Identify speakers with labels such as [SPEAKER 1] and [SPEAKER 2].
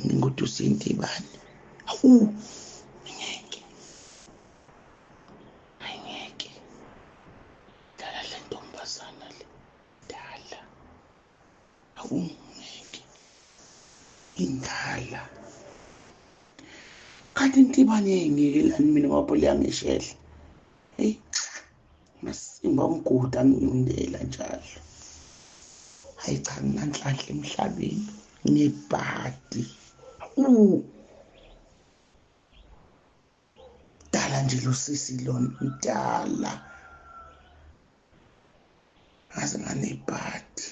[SPEAKER 1] Ngingodusa intibane. Awu, ngeke. Hayi ngeke. Dala le ntombazana le. Dala. Awu ngeke. Indala. Kanti intibane ngiyekelani mina ngoba phela iyangishehla. Hey, masimba umgodi anginyundela njalo. Hayi cha, nginanhlanhla emhlabeni, nginebhadi. Dala nje lo sisi lona, mdala. Ngaze nganebhadi.